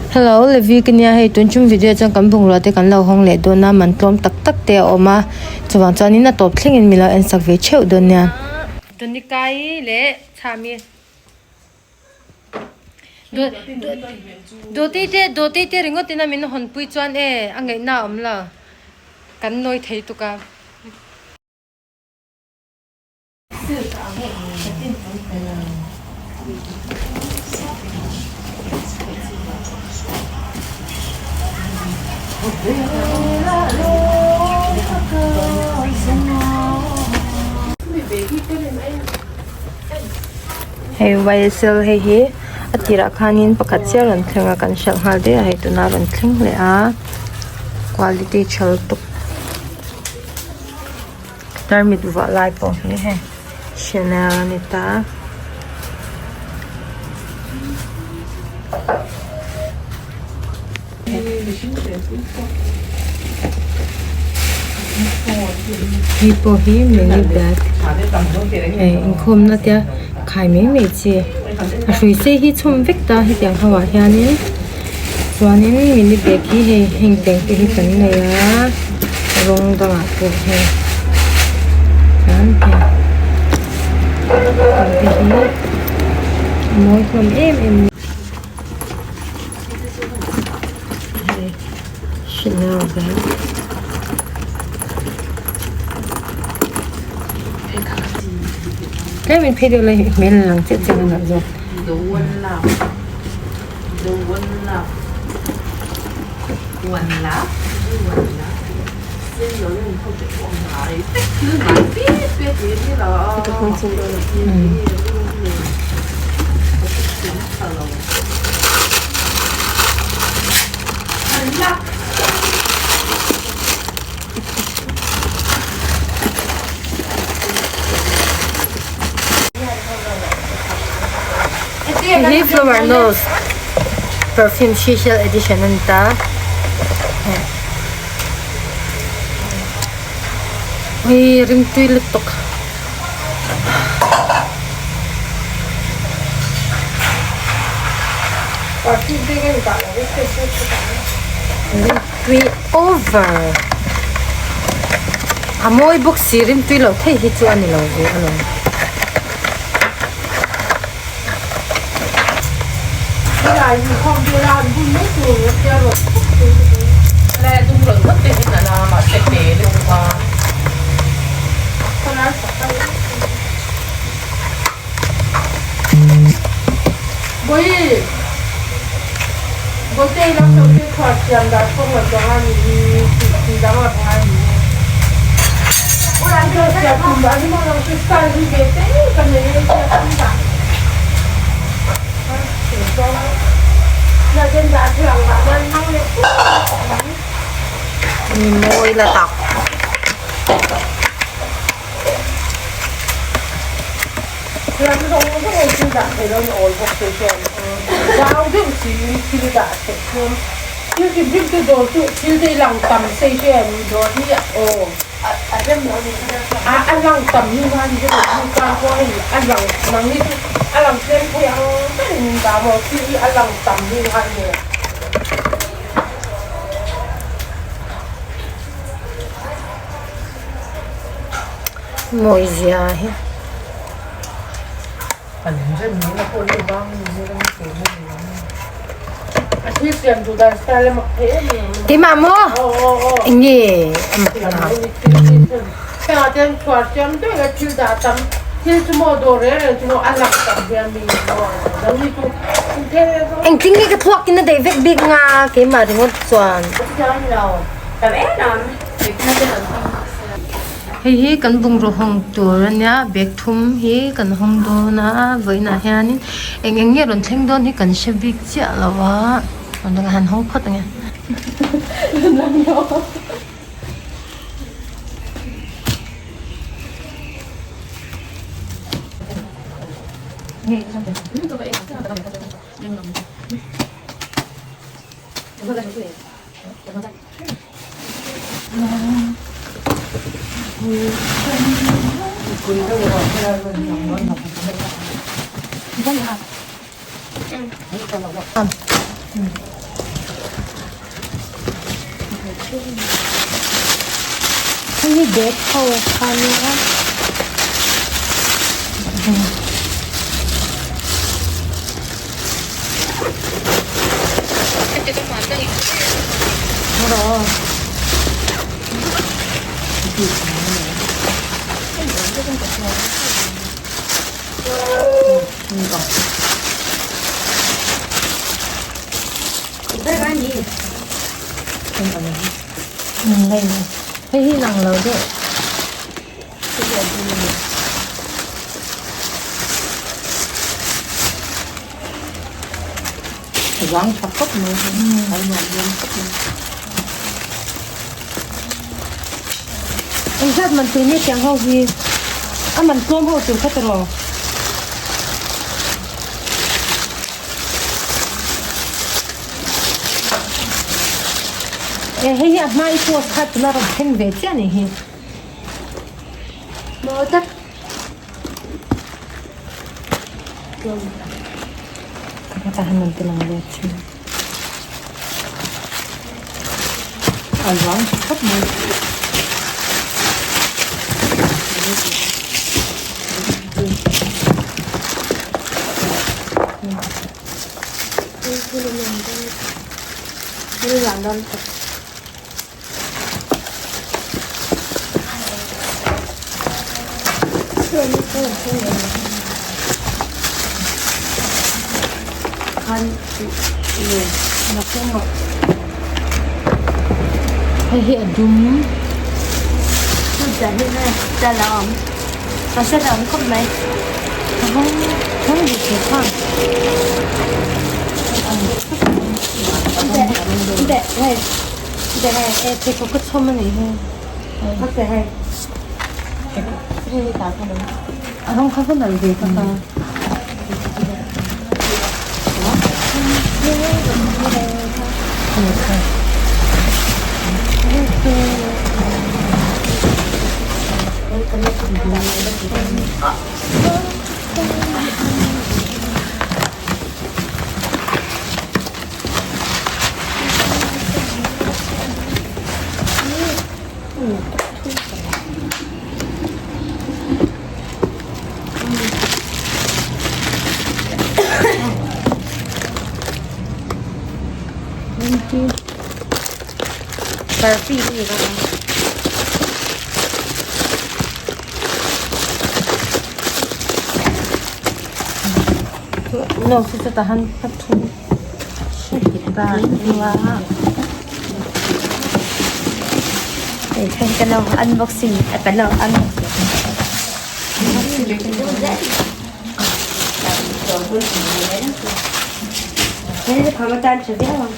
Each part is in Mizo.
Hello Levi ka nia hei tun chung video chuan kan bungrua te kan lo hawng leh dawn a man tlawm tak tak te a awm a chuvang chuanin a tawp thlengin min lo en sak ve theuh dawn nia. Tonikai leh Chhami Dawtei te Dawtei te ringawt ina min hawn pui chuan e a ngaihna a awm lo kan nawi thei tuk a. Hei YSL hei hi a tirah khanin pakhat chiah a rawn thleng a kan hralh nghal daih a hei tunah a rawn thleng leh a quality tha lutuk. Tarmit vuah lai pawh hi hei Chanel a ni ta. Hei pawh hi mini bag hei inkhawmna tia khai mai mai chi a hrui sei hi chhawm vek ta hetiang ho ah hianin chuanin mini bag hi hei heng teng te hi kan nei a rawng dangah pawh hei chuan hei heng te hi a mawi hlawm em em. Chanel bag tlem in phei deuh la hi hmel a lang chiah chiah a nalh zawk. Hei hi flower nose perfume seashell edition a ni ta hei rimtui lutuk. Rimtui over a mawi bawk si rimtui loh theih hi chu a ni lo ve alawm. Mawi la tak. Mawi zia hi. Keimah maw? Enge a mak na? Engtin nge ka thluak in a daih vek bik nga keimah ringawt chuan. Hei hi kan bungraw hawng tur a nia bag thum hi kan hawng dawn a vawiinah hianin eng eng nge rawn thleng dawn hi kan hre bik chiah lo a rawn han hawng phawt ang e. Hei hi bag ho kha nia. Hei hi lang lo deuh. Vang tha khawp mai a nuam dawn khawp mai. Engzat man tur nge tiang ho hi a man tlawm ho tur kha tiraw? E hei hi a hma i post kha tuna rawn thleng ve chiah a nih hi. Maw tak. Ka ta han ti lang ve thin. A zang tha khawp mai. Hei hi a dum. Pheikhawk ka chhawm a nih hi a rawng kha ka nalh ve tak a. No chu chutah han ka thu Hei kan lo unboxing kan lo unboxing. Hei pham atan tha viau ang.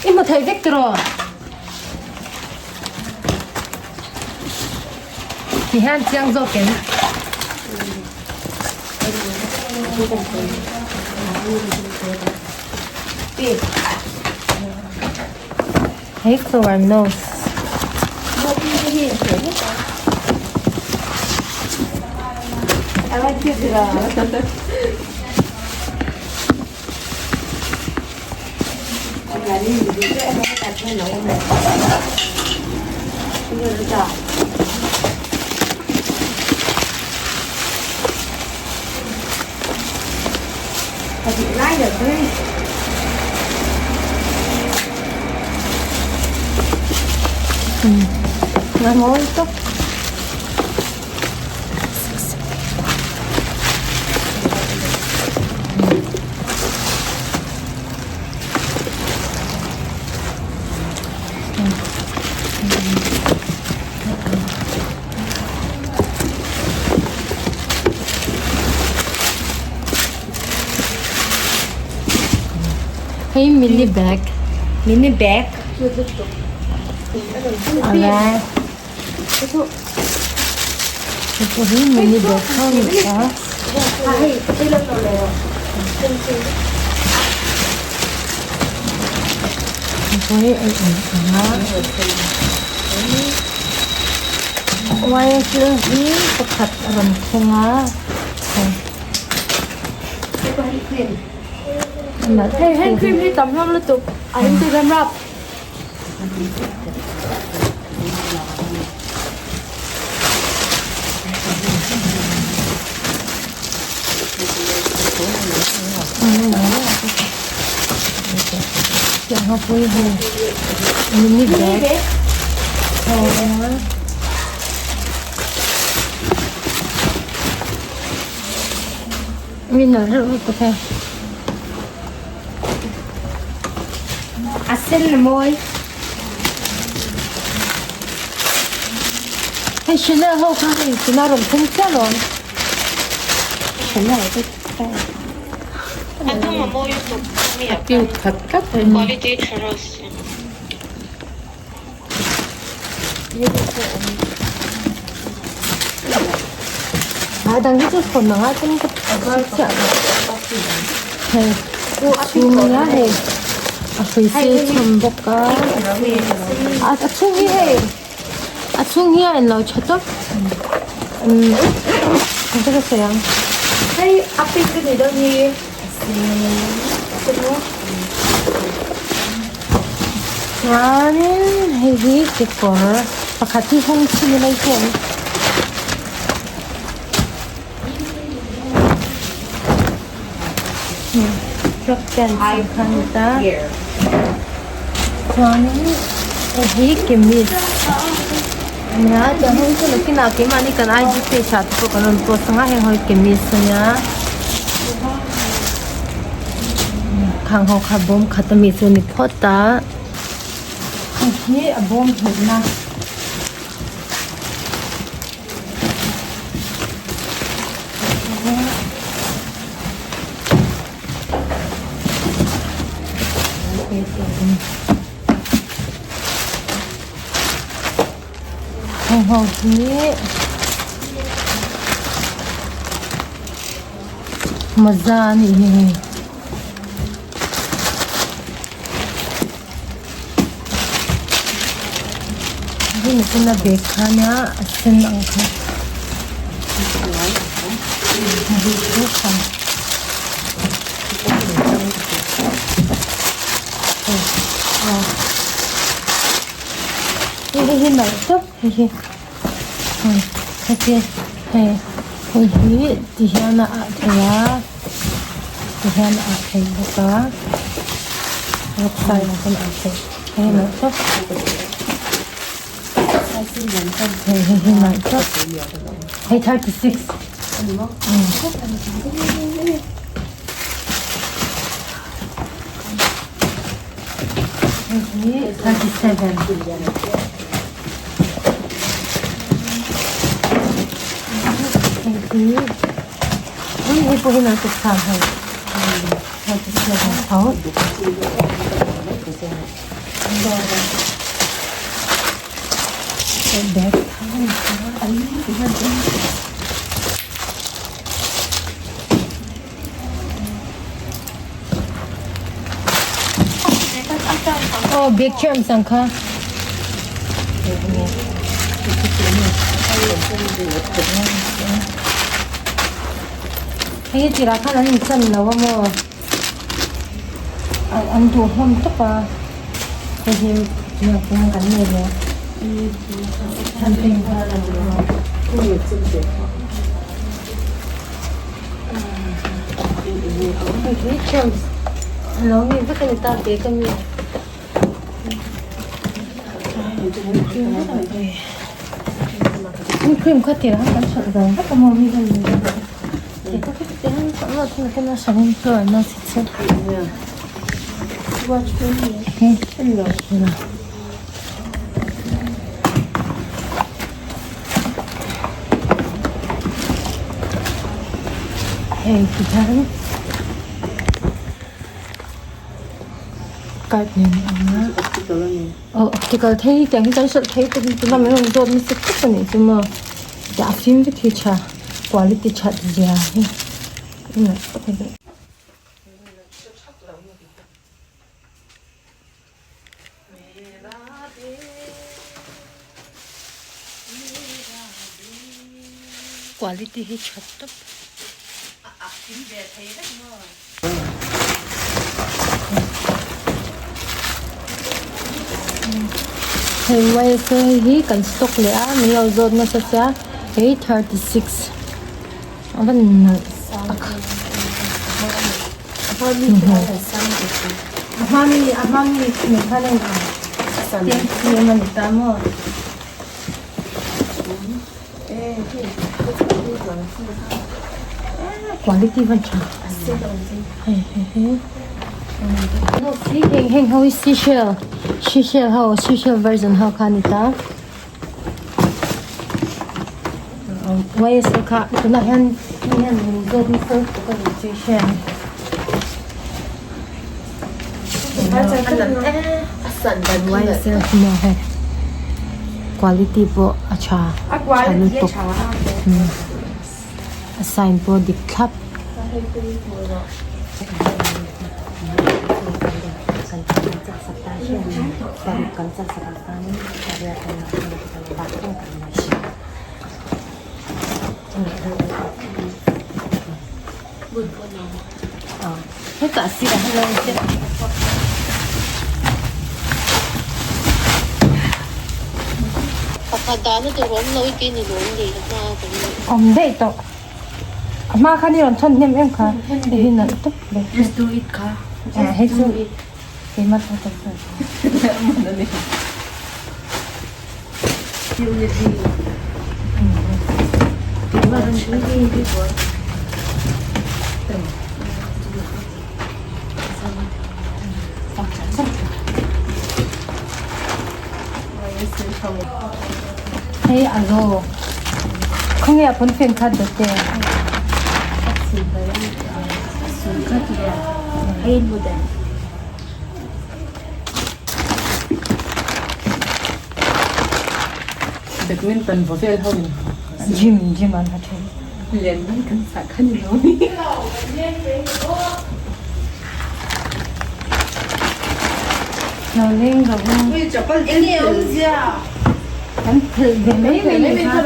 I hmu thei vek tiraw? Ti hian chiang zawk em? Hei flower nose. Nga mawi tuk. Hei mini bag. Mini bag. Alright. Hei mini bag kha ni a. Hei ei ang ang a. Wire chu hi pakhat a rawn thleng a. Hei hand cream hi tam hlawm lutuk a him tu ram rap. Tiang ho pawh hi hei mini bag ho a awm a. Mi nalh reuh lutuk hei. A sen a mawi. Hei Chanel ho kha hei tuna rawn phung chiah alawm. Chanel te kha. A dum a mawi lutuk mi a cute khat tlat a ni. Quality tha rawh se. A dang hi chu thawn anga chuan ka var chiah lo hei chhung nia hei a hrui sei chhawm bawk a a chhung hi hei a chhung hi a inlo tha tawp umm engte ka sawi ang hei a pink a nih dawn hi. Chuanin hei hi kekawr pakhat hi hawng chhin ila i hriat ang. Track pants ang kha a ni ta. Chuanin hei hi kamis a nia chuan heng chu nakinah keimahni kan I G page ah te pawh kan rawn post ang a heng ho hi kamis a nia. Khang ho kha bawm khat ami chu a ni phawt a hei hi a bawm hnihna. Heng ho hi mawza a nih hi hei. Hei nichina bag kha nia a sen ang kha. Hei hei hi nalh tawp hei hi hei heti hei hei hi ti hian a ah theih a ti hian a ah theih bawk a rock style ang pawn a ah theih hei hi nalh tawp hei hei hi nalh tawp hei 36 Hei hi 37. Hei hi ui hei pawh hi nalh tuk chang hei 37 tho. Bag tho a ni. Aw bag thiam sang kha. Hei hi tirah khan an inchan lo a maw an duh hlawm tawp a hei hi naupang kan nei ve a. Chairs lo ni vek a ni ta bag a mi cream kha tirah khan kan hralh zo vek a maw mi hian Hei ti hian card nen a awm a aw optical thei tiang hi chuan hralh thei te hi tuna min rawn zawt nasa khawp a nih chu maw a fim vek hi tha quality that zia hi a nalh khawp a ni. Quality hi tha tawp. Hei YSL hei hi kan stock leh a min lo zawt nasa sia hei 36 a va nalh tak a hma mi a hma mi nen khan a in ang same same a ni ta maw. Quality van tha hei hei hei heng heng ho hi seashell seashell ho seashell version ho kha a ni ta YSL kha tunah hian mi hian min zawt nasa lutuk a ni seashell YSL hi maw hei quality pawh a tha tha lutuk a sign pawh dik thlap. Hetah sirah hian lo inchep Pakhat dahna tur awm lo i ti ni lawm ni ka hma kan ni. Awm daih tawh. A hma khan i rawn thawn hnem em kha. Hei hi nalh tawp mai. Just do it kha. Hei chu keimah tho tawp chu. Hei a zo khawnge a pawn fan kha dawt e. Badminton vaw vel ho in Gym gym an ha thin. Lian man kan chah kha ni lo ni. Lo leng lo vung. Kan phelh ve mai mai ni kha.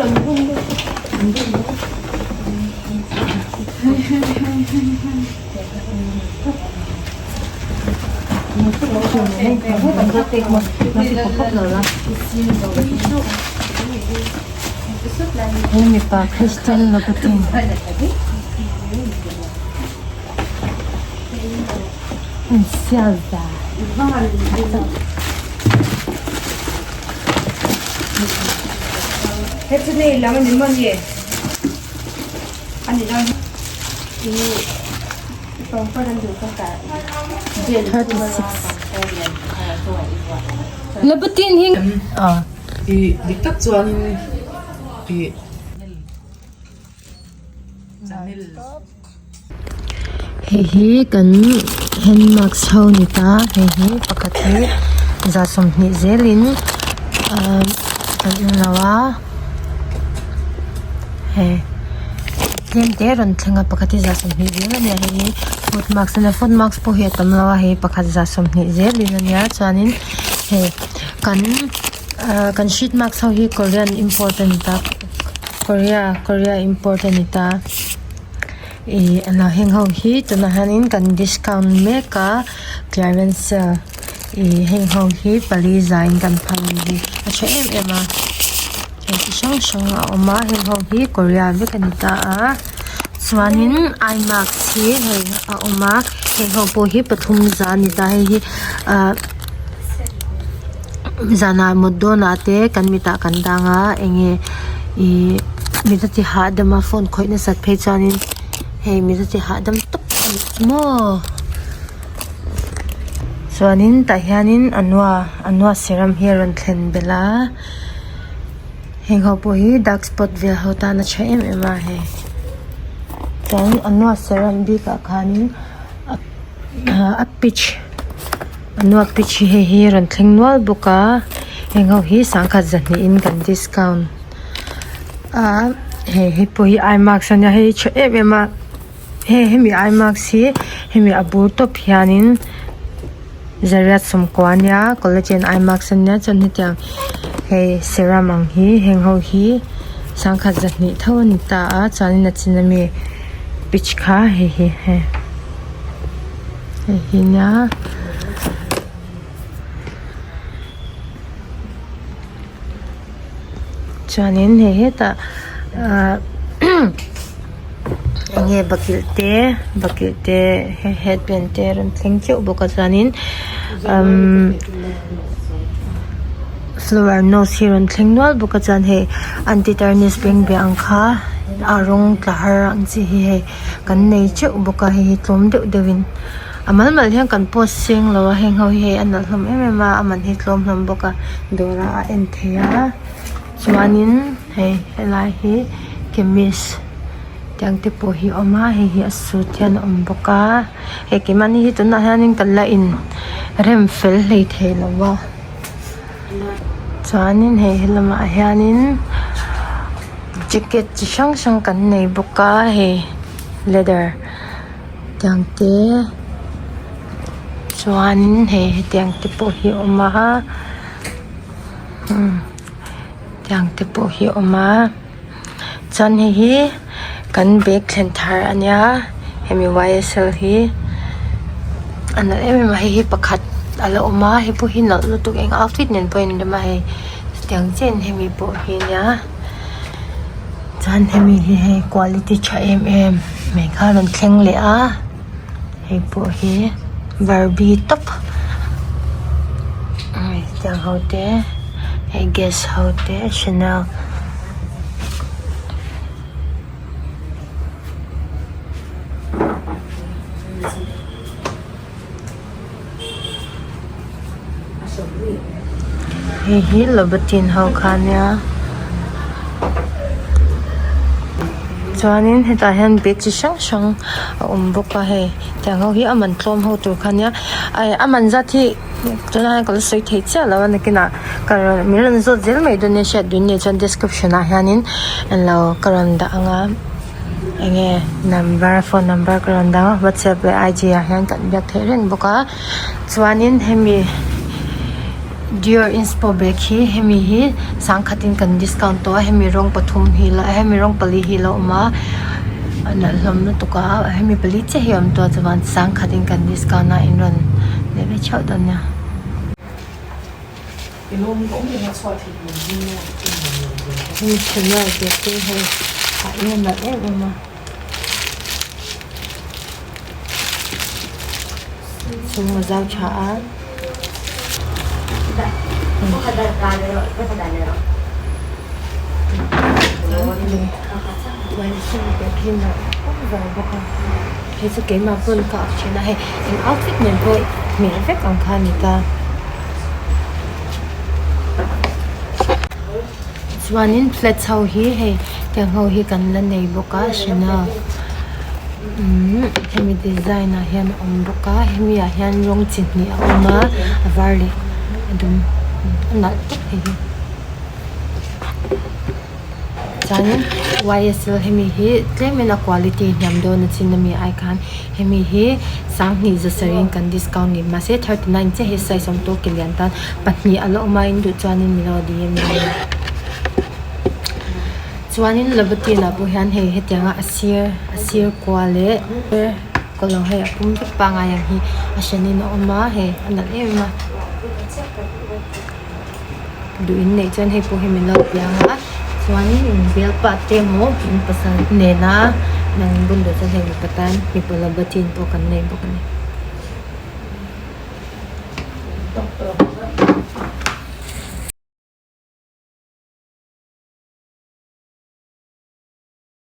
He mipa Christian Louboutin an sial za. Louboutin hi I dik tak chuanin i chanel. Hei hi kan hand mask ho ni ta hei hi pakhat hi za sawmhnih zelin ahh kan inlo a hei. Tlem te rawn thleng a pakhat hi za 20 zel a nia hei hi foot mask a nia foot mask pawh hi a tam lo a hei pakhat za 20 zelin a nia chuanin hei kan ahh kan sheet mask ho hi korean import a ni ta korea korea import a ni ta ih a heng ho hi tunah hianin kan discount mek a clearance sale ih heng ho hi pali za in kan phal a ni hi a tha em em a. Hei chi hrang hrang a awm a heng ho hi korea vek a ni ta a chuanin eye mask hi hei a awm a heng ho pawh hi pathum za a ni ta hei hi ahh zanah mut dawnah te kan mitah kan dang a eng nge ihh mit a ti hahdam a phone khawih nasat phei chuanin hei mit a ti hahdam tawp a ni maw. Chuanin tah hianin anua anua serum hi a rawn thlen belh a. Heng ho pawh hi dark spot vel ho tan a tha em em a hei chuan anua serum bikah khanin a peach anua peach hi hei hi a rawn thleng nual bawk a heng ho hi sangkhat zahnih in kan discount a hei hei pawh hi eye mask ania hei hi tha em em a hei hemi eye mask hi hemi a bur tawp hianin. Zariat sawmkua ania collagen eye mask ania chuan hetiang hei serum ang hi heng ho hi sangkhat zahnih tho a ni ta a chuanin a chin ami peach kha hei hi hei hi nia. Chuanin hei hetah ahh eng nge bakilh te bakilh te headband te a rawn thleng teuh bawk a chuanin umm flower nose hi a rawn thleng nual bawk a chuan hei anti tarnish bengbeh ang kha a rawng tla har ang chi hi hei kan nei teuh bawk a hei hi tlawm deuh deuh in a mal mal hian kan post seng lo a heng ho hi hei a nalh hlawm em em a a man hi tlawm hlawm bawk a dawr ah a en theih a chuanin hei helai hi chemist tiang te pawh hi a awm a hei hi a sut hian a awm bawk a hei keimahni hi tunah hianin kan la in rem fel hleithei lo a chuanin hei helamah hianin jacket chi hrang hrang kan nei bawk a hei leather tiang te chuanin hei hetiang te pawh hi a awm a umm tiang te pawh hi a awm a chuan hei hi kan bag thlen thar a nia hemi y s l hi a nalh em em a hei hi pakhat a la awm a hei pawh hi nalh lutuk eng outfit nen pawh a inrem a hei chutiang chiahin hemi pawh hi a nia chuan hemi hi hei quality tha em em mai kha a rawn thleng leh a hei pawh hi barbie tawp tiang ho te hei gas ho te chanel. Hei hi Louboutin ho kha ania chuanin hetah hian bag chi hrang hrang a awm bawk a hei tiang ho hi a man tlawm ho tur kha ania a man zat hi tunah hian ka la sawi thei chiah lo a nakinah ka rawn min rawn zawt zel mai dawn nia hriat dun nia chuan description ah hianin englo ka rawn dah ang a. Enge number phone number ka rawn dang a whatsapp leh ig ah hian kan biak theih reng bawk a chuanin hemi dior inspo bag hi hemi hi sangkhatin kan discount tawh a hemi rawng pathum hi la hemi rawng pali hi la awm a a nalh hlawm lutuk a hemi pali chiah hi a awm tawh a chuan sangkhatin kan discount a in rawn leh ve theuh dawn nia. Hemi chanel te te hei a eng nalh em em a chung a zau tha a. Hei chu keimah pawn ka ak thin a hei eng outfit nen pawh hmeh vek ang kha a ni ta. Chuanin flats ho hi hei tiang ho hi kan la nei bawk a chanel umm hemi design ah hian a awm bawk a hemi ah hian rawng chi hnih a awm a a var leh a dum a nalh tawp hei hi. Chuanin ysl hemi hi tlemin a quality hniam dawn a chin ami ai khan hemi hi sanghnih za sarih kan discount ni mahse 39 chiah hi size awm tawk ke lian tan pahnih a la awm a in duh chuanin min lo dm dawn nia chuanin Louboutin ah pawh hian hei hetianga a sir a sir kua leh kaw lo hei a pum vek pangngai ang hi a hranin a awm a hei a nalh em em a. Duh in neih chuan hei pawh hi min lo piang a chuanin in bialpa te emaw in pasal nena nang in bun duh chuan hei mipa tan mipa la batin pawh kan nei bawk a ni.